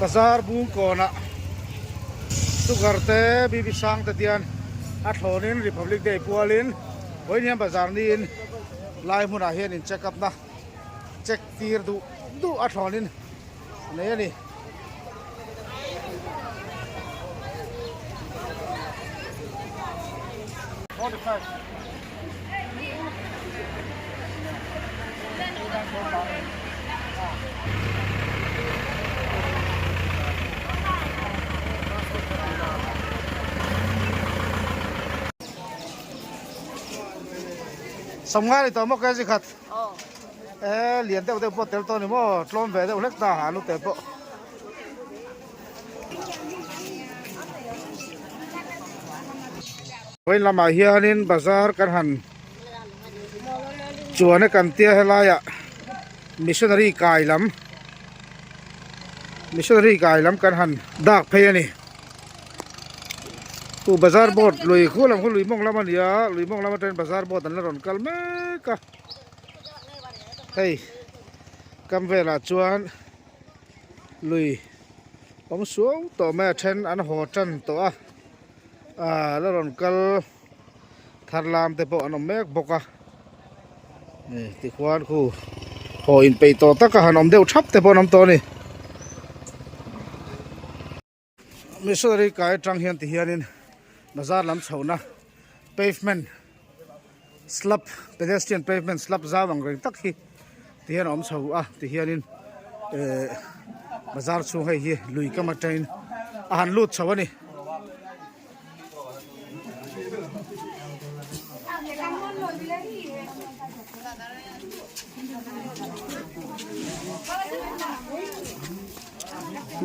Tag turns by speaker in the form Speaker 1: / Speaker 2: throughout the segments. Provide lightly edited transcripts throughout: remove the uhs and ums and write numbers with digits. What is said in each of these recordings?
Speaker 1: Bazar bung kawnah sugar te bibi sang te tian a thlawnin Republic Day pualin vawiin hian bazar niin lai hmunah hian in check up na check tir duh duh a thlawnin a nei a ni. Sawmnga ni tawh maw kg khat e lian deuh deuh pawh tel tawh a ni maw tlawm ve deuh hlek ta a lu te pawh. Vawiin lamah hianin bazar kan han chuan a kan tia helaiah missionary kai lam missionary kai lam kan han dak phei a ni chu bazar boat lui khu lam khu lui mawng lam a ni a lui mawng lam atangin bazar boat an la rawn kal mek a hei kam velah chuan lui awm suau tawh mai a then an haw tan tawh a. Aaa la rawn kal thar lam te pawh an awm mek bawk a tikhuan khu haw inpeih tawh taka han awm deuh thap te pawh an awm tawh a ni. Missionary kai atang hian ti hianin bazar lam chhohna pavement slab pedestrian pavement slab zau ang reng tak hi ti hian a awm chho a ti hianin eh bazar chhung hei hi lui kam atangin a han lut chho a ni.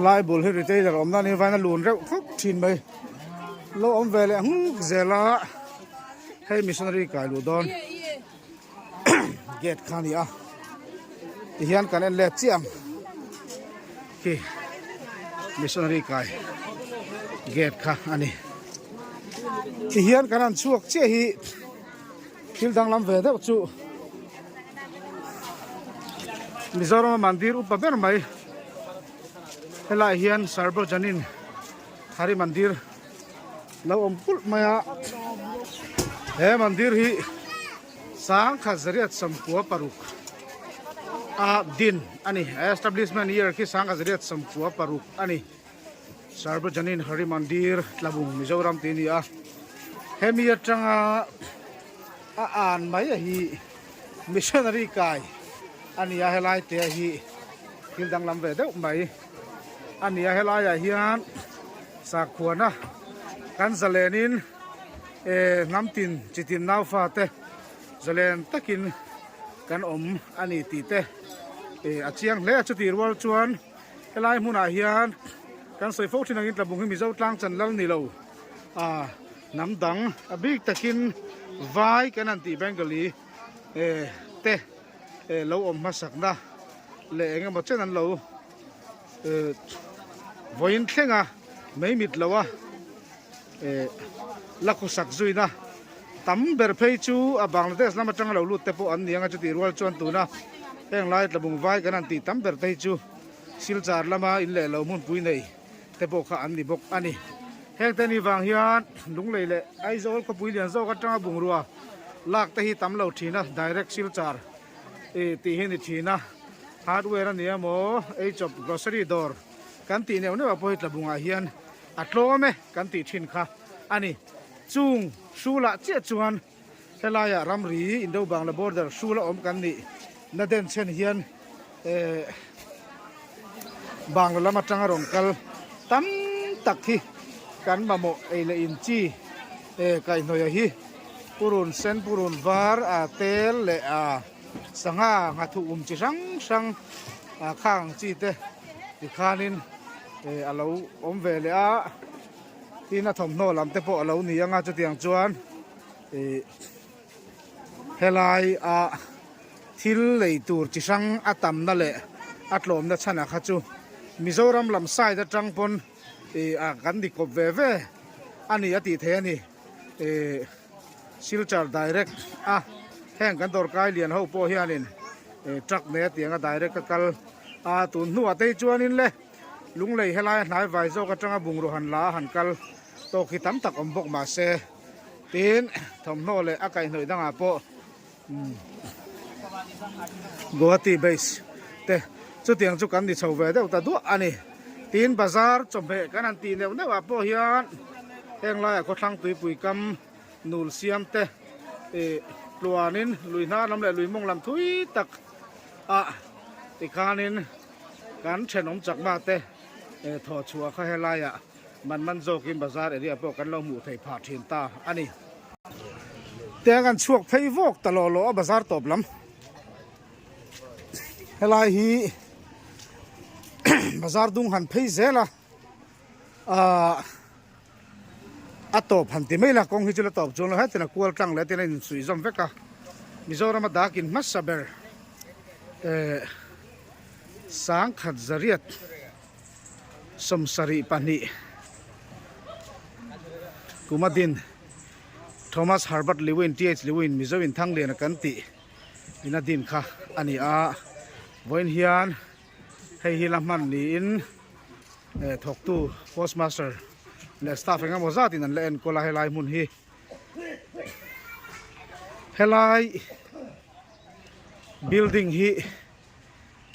Speaker 1: Lai bul hi retailer awmna a nih avangin a lun reuh khawp thin mai lo awm ve leh nghuk zel a. Hei missionary kai luh dawn gate kha a ni a tihian kan en let chiah ang khi missionary kai gate kha a ni tihian kan han chhuak chiah hi thil danglam ve deuh chu Mizoram a mandir upa ber mai helaiah hian Sarbojanin Hari Mandir Lo awm pulh mai a, he mandir hi sangkhat zariat 96 a din a ni. Establishment year khi sangkhat zariat 96 a ni. Sarvajanin Hari Mandir Tlabung Mizoram tih a ni a. Hemi atanga a an mai a hi missionary kai a ni a, helai te hi thil danglam ve deuh mai a ni a, helaiah hian. Sakhuana kan zalenin hnam tin chi tin naufa te zalen takin kan awm a ni tih te a chiang hle a. Chutih rual chuan helai hmunah hian kan sawi fo thin angin Tlabung hi Mizo tlang chan lal ni lo a hnam dang a bik takin vai kan han tih Bengali te lo awm hmasakna leh eng emaw chen an lo Vawiin thlenga mei mit loa la khawsak zuina tam ber phei chu a Bangladesh lam atanga lo lut te pawh an ni ang a, chutih rual chuan tuna heng lai tlabung vai kan han tih tam ber te hi chu Silchar lama in leh lo hmunpui nei te pawh kha an ni bawk a ni. Heng te ni vang hian Lunglei leh Aizawl khawpui lian zawk atanga bungrua lak te hi tam lo thin a, direct Silchar tih hi ni thin a. Hardware a ni emaw ei chawp grocery dawr kan tih neuh neuh ah pawh hi tlabungah hian a tlawm e kan tih thin kha a ni. Chung hrulah chiah chuan helaiah ramri Indo Bangla border hrul a awm kan nih na den chhen hian eh Bangla lam atanga rawn kal tam tak hi kan mamawh ei leh in chi eh kaihhnawih hi purun sen purun var a tel leh a. Sangha nghathu um chi hrang hrang ah khang ang chi te tikhanin eh a lo awm ve leh a tin a thawmhnaw lam te pawh a lo ni ang a chutiang chuan ih helai a thil lei tur chi hrang a tamna leh a tlawmna chhanah kha chu Mizoram lam side atang pawn ih ah kan ni kawp ve ve a ni a tih theih a ni ih. Silchar direct a heng kan dawrkai lian ho pawh hianin truck nei a tiang a direct a kal a tun hnuah te hi chuanin le Lunglei helaia hnai vai zawk atanga bungraw han la a han kal tawk hi tam tak awm bawk mahse tin thawmhnaw leh a kaihhnawih dangah pawh Guwahati base te chutiang chu kan ni chho ve deuh ta duah a ni. Tin bazar chawhmeh kan han tih neuh neuh ah pawh hian heng laiah khawthlang tuipui kam nul siam te ih tluanin lui hnar lam leh lui mawng lam thui tak ah tikhanin kan thenawm chakma te thawh chhuah kha helaiah man man zawkin bazar area pawh kan lo hmuh theih phah thin ta a ni. Tiang kan chhuak phei vawk ta lawh lawh a bazar tawp lam helai hi bazar dung han phei zel a ahh a tawp han ti mai la kawng hi chu la tawp chuang lo hetin a kual tlang leh tin a insuih zawm vek a Mizoram a dakin hmasa ber eh sangkhat zariat 72 Kumadin Thomas Herbert Lewin TH Lewin Mizo in Thangliana kan tih in a din kha a ni a vawiin hian hei hi la hman niin eh thawktu post master leh staff eng emaw zat in an la enkawl a helai hmun hi helai building hi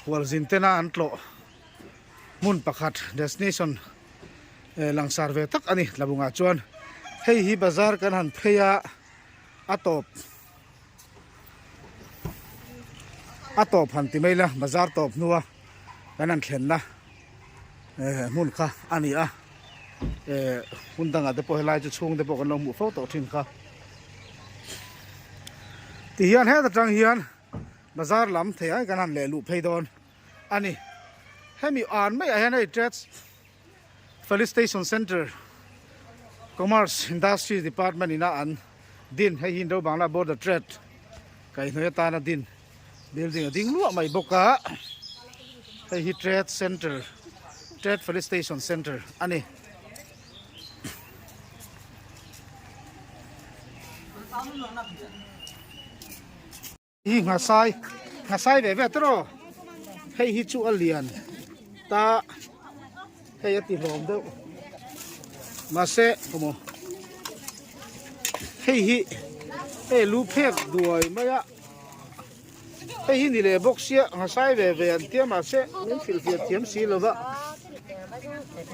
Speaker 1: hualzin tena an tlawh hmun pakhat destination eh langsar ve tak a ni tlabungah chuan hei hi bazar kan han phei a a tawp. A tawp han ti mai la bazar tawp hnua kan han thlenna eh hmun kha a ni a eh hun dangah te pawh helai chu chhung te pawh kan lo hmuh fo tawh thin kha tihian heta tang hian bazar lam thei ai kan han leh luh phei dawn a ni hemi an maiah hian hei trades Felicitation Centre Commerce Industries Department ina an din hei hi Indo Bangla Border Trade kaihhnawih atana din building a ding luah mai bawk a hei hi Trade Centre Trade Felicitation Centre a ni. Hi nghasai nghasai ve ve tawh hei hi chu a lian ta hei a ti hlawm deuh mahse kawmaw hei hi hei lu phek duai mai a hei hi ni leh bawk sia nghasai ve ve an tia mahse min hrilhfiah thiam si lo va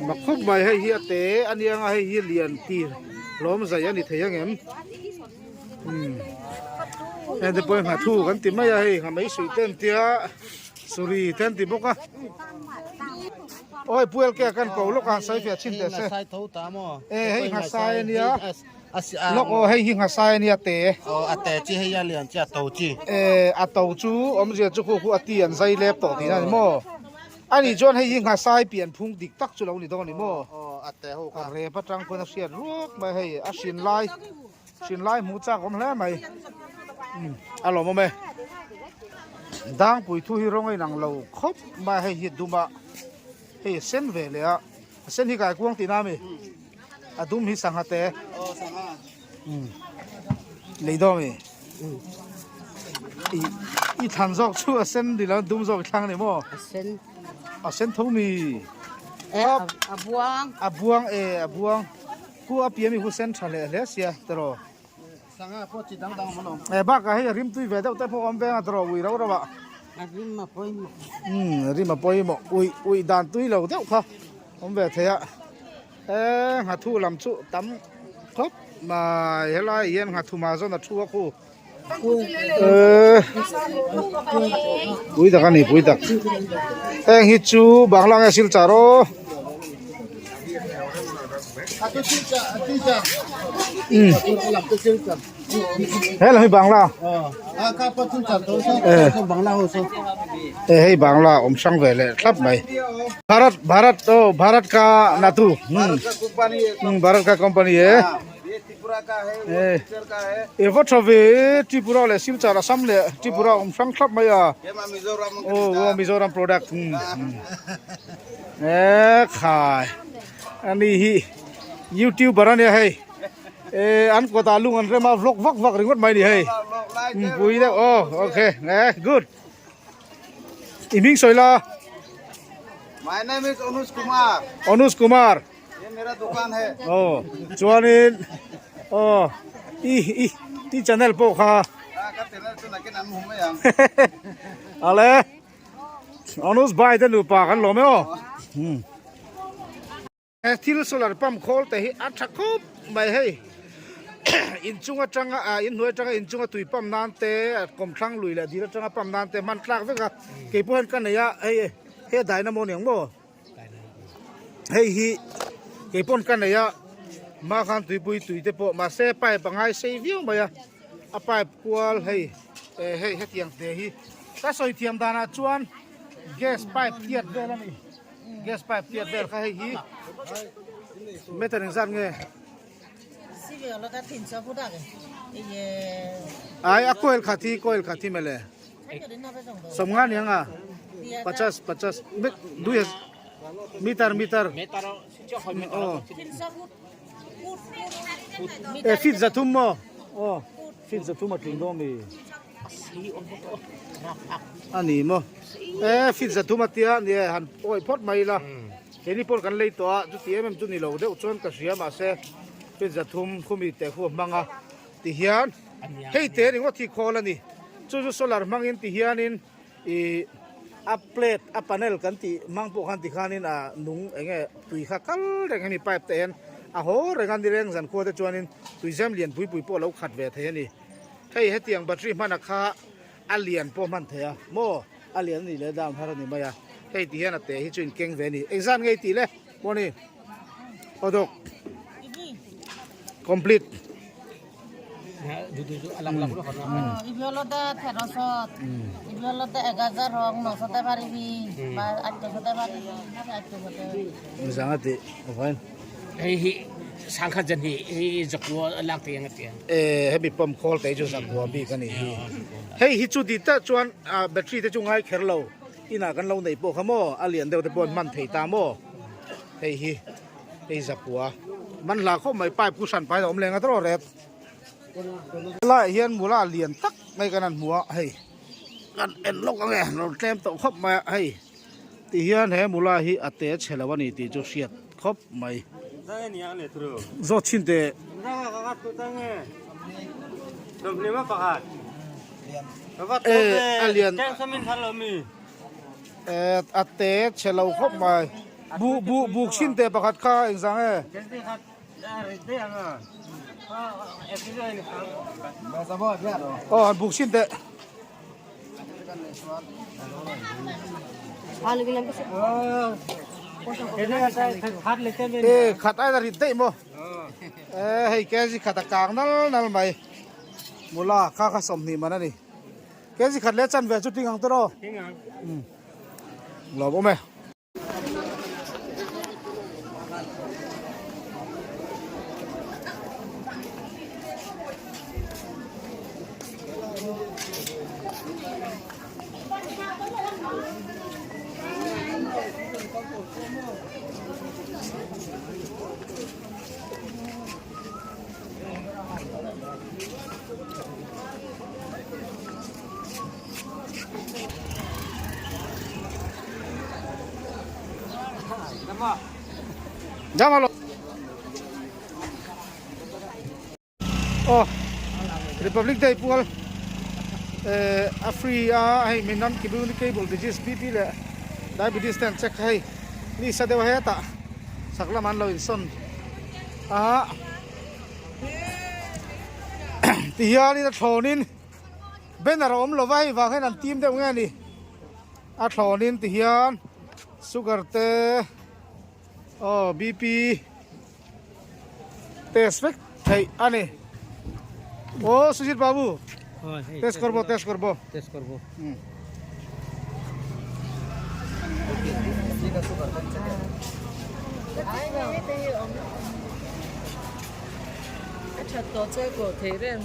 Speaker 1: mak khawp mai hei hi a te a nia nga hei hi lian tir hlawm zai a ni thei ang em. Umm heng te pawh hi nghathu kan ti mai a hei nghamei suih te an tia suri te an ti bawk a awi puel ke kan ko lawk a han sawi fiah chhin teh se e hei nghasai a nia lawk aw hei hi nghasai a nia te e a to chu awmzia chu khu khu a ti an zai lep tawh tihna a ni maw. A nih chuan hei hi nghasai pian phung dik tak chu lo ni dawn ni maw? A rep atang khuan a hriat ruak mai hei a hrin lai hrin lai hmuh chak awm hle mai a lawmawm e. Dangpui thu hi rawng a inang lo khawp mai hei hi dum a hei a sen ve leh a a sen hi kaikuang tihna a mi a dum hi sangha te lei dawn mi. I thlan zawk chu a sen ni lo dum zawk i thlang ni maw?
Speaker 2: A sen.
Speaker 1: A sen tho mi.
Speaker 2: E a buang.
Speaker 1: A buang e a buang. Ku a pian mi hu sen tha leh hle sia tiraw.
Speaker 3: Sanga pawh chi dang dang awm alawm.
Speaker 1: E bakah hei a rim tui ve deuh te pawh awm veng a tiraw ui rau rau ah.
Speaker 2: A rim a pawimawh.
Speaker 1: Umm rim a pawimawh ui ui dan tui lo deuh kha awm ve thei a. E nghathu lam chu tam khawp mai helai hian nghathu mah zawn a thu a khu e pui tak a ni pui tak heng hi chu bangla nge silchar aw he lam hi bangla e hei bangla awm hrang ve leh thlap mai bharat bharat aw bharat ka natu um bharat ka company e e va tha ve tripura leh silchar assam leh tripura awm hrang thlap mai a aw mizoram product e khai ani hi youtuber ania hei e an kawtah lung an rem a vlog vak vak ringawt mai a ni hei pui deuh aw okay e good i hming sawi la.
Speaker 3: My name is Anuj Kumar.
Speaker 1: Anuj Kumar.
Speaker 3: Ye mera dukan hai.
Speaker 1: Oh, chuanin oh i i i channel pawh kha.
Speaker 3: Ka channel chu nakin an hmu mai ang.
Speaker 1: Ale Anuj bhai te nupa kan lawm e aw. He thil solar pump khawl te hi a tha khawp mai hei inchung atanga ah inhnuai atanga inchunga tui pump nan te kawmthlang lui leh dil atanga pump nan te hman tlak vek a keipawh hian ka nei a hei hei a dynamo ni ang maw hei hi keipawn ka nei a hma khan tuipui tui te pawh mahse pipe a ngai sei viau mai a a pipe kual hei eh hei hetiang te hi ka sawi thiam danah chuan gas pipe tiat vel a ni. Gas pipe tiat vel kha hei hi meter engzat nge? Ai a coil khat hi coil khat hi mele sawmnga ni anga pachas pachas dui meter meter aw e feet zathum maw aw feet zathum a tling dawn mi. A ni maw? E fit zathum a tia ni e han awih phawt mai ila keini pawh kan lei tawh a chuti em em chu ni lo deuh chuan ka hria mahse fit zathum khumi teh khu a hmang a tihian hei te ringawt hi khawl a ni chu chu solar hmangin tihianin ih a plate a panel kan tih hmang pawh khan tikhanin a nung eng nge tui kha kal reng hemi pipe te hian a haw reng a ni reng zankhua te chuanin tuizem lian pui pui pawh a lo khat ve thei a ni. Hei hetiang battery hmana kha a lian pawh hman thei a maw a lian a nih leh down har a ni mai a hei ti hian a te hi chu in keng ve a ni engzat nge i tih le maw ni aw dawk complete zanga tih vain
Speaker 4: Hei hi sangkhat zan hi hi zakua lak te ang atia.
Speaker 1: Eh hemi pump khawl te chu zakua bik ani hi. Hei hi chu di tak chuan a battery te chu ngai kher lo. Inah kan lo nei pawh kha maw a lian deuh te pawh an hman thei ta maw. Hei hi hei zakua man hla khawp mai pipe khu hran pai a awm leng a tawrh ret. Helaiah hian mula lian tak mai kan han hmu a hei kan en lawk ang e rawn tlem tawh khawp mai a hei. Ti hian he mula hi a te chhe lo a ni tih chu hriat khawp mai. Zawt chhin teh. E a lian e a te chhe lo khawp mai. Bu bu buk chhin teh pakhat kha engzang e. Aw han buk chhin teh. E khat aina rit daih maw e hei kg khat a kang nal nal mai mula kha kha sawmhnih man a ni kg khat leh chanve chu ting ang tawh aw lawm awm e. Jama lo. Oh, Republic Day pual eh a free a hei min non communicable disease BP leh diabetes te an check hei ni sa deuh hetah sak lamah an lo insawn a tihianin a thlawnin Banner a awm lova hei vang hian an tim deuh nge ni a thlawnin ti hian sugar te aw bp test vek theih a ni aw Sujit babu test korbo test korbo
Speaker 4: test korbo
Speaker 5: A that tawh chuan kawh theih reng.